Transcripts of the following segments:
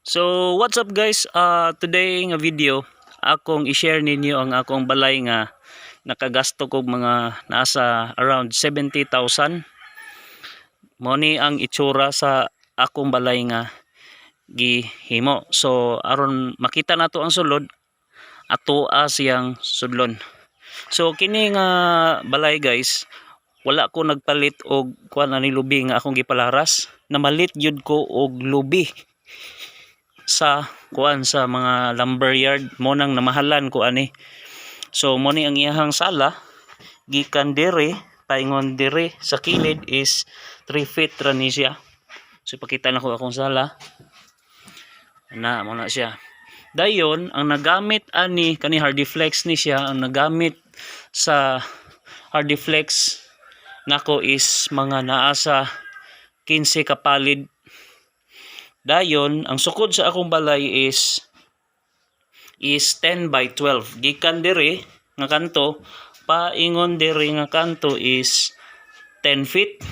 So, what's up, guys? Today nga video, akong i-share ninyo ang akong balay nga nakagasto kog mga nasa around 70,000. Mo ni ang itsura sa akong balay nga gihimo. So, aron makita nato ang sulod, atoa siyang sudlon. So, kini nga balay, guys, wala ko nagpalit og kuan ani, lubi nga akong gipalaras. Namalit gyud ko og lubi sa kuan, sa mga lumber yard, mo nang namahalan ko ani. So mo ni ang iyahang sala, gikan diri paingon diri sa kilid is 3 feet ra ni siya. So ipakita na ko akong sala na, mo na siya. Dayon ang nagamit ani, kani Hardiflex ni siya. Ang nagamit sa Hardiflex nako is mga naa sa 15 ka palid. Dayon, ang sukod sa akong balay is 10 by 12. Gikan diri nga kanto paingon diri nga kanto is 10 feet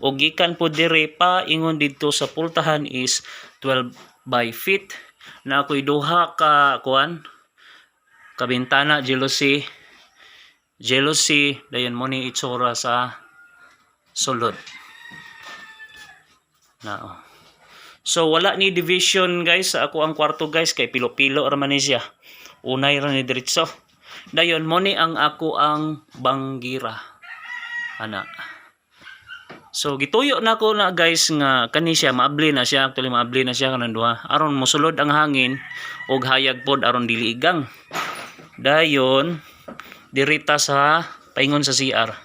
o gikan po diri paingon didto sa pultahan is 12 by feet. Na ako'y duha ka kuan, ka bintana, jealousy jealousy. Dayon mo ni itsura sa sulod na, oh. So wala ni division, guys, sa ako ang kwarto, guys, kay pilo-pilo ra man ni siya. Unay ra ni diretso. Dayon mo ni ang ako ang banggira. Ana. So gituyo na ko na, guys, nga kani siya maabli na siya, actually maabli na siya kanang duha aron mosulod ang hangin og hayag pod aron dili igang. Dayon dirita sa paingon sa CR.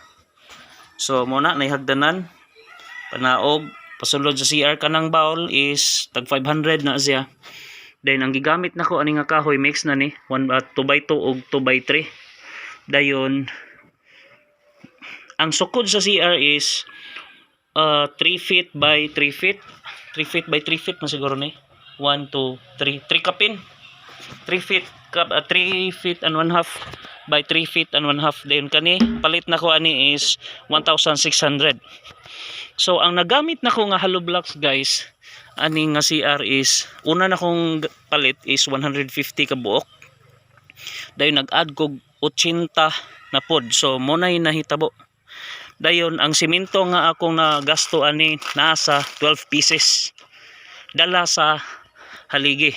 So mo na hagdanan panaog pasulod sa CR. Kanang bowl is tag 500 na siya. Then ang gigamit nako ani nga kahoy, mix na ni 1 2 by 2 ug 2 by 3. Dayon ang sukod sa CR is 3 feet by 3 feet, 3 feet by 3 feet na siguro ni. 1 2 3, 3 kapin, 3 feet kap, 3 feet and 1 half by 3 feet and 1 half. Then kani palit nako ani is 1,600. So ang nagamit nako nga hollow blocks, guys, ani nga CR is una na kong palit is 150 ka buok. Dayon nag-add kog 80 na pod. So mo na nahitabo. Dayon ang simento nga akong nagasto ani nasa 12 pieces. Dala sa haligi.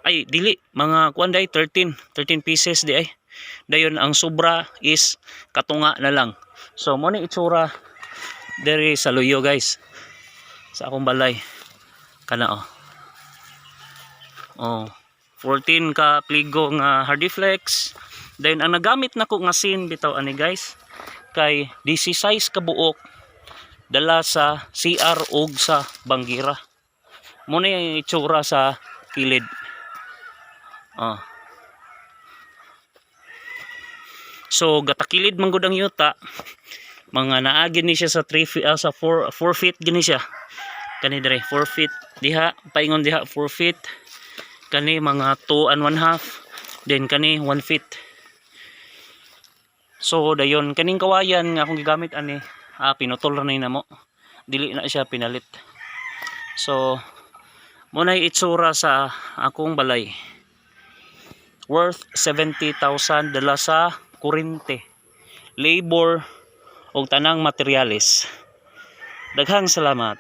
Ay dili, mga kuan day, 13, 13 pieces di ay. Dayon ang sobra is katunga na lang. So mo ni itsura diri sa luyo, guys, sa akong balay kana, oh. Oh, 14 ka pligo nga Hardiflex. Then ang nagamit nako nga scene bitaw ani, guys, kay 16 ka buok dala sa CR og sa banggira. Mo na yung itsura sa kilid, oh. So gatakilid man gud ang yuta, mga naagi ni siya sa 3 feet, sa 4 4 feet gini siya. Kani dire 4 feet diha paingon diha, 4 feet. Kani mga 2 and 1 half, then kani 1 feet. So dayon kaning kawayan nga akong gigamit ani, pinutol ra ni namo, dili na siya pinalit. So mo na itsura sa akong balay, worth 70,000 dala sa kuryente, labor ug tanang materyales. Daghang salamat.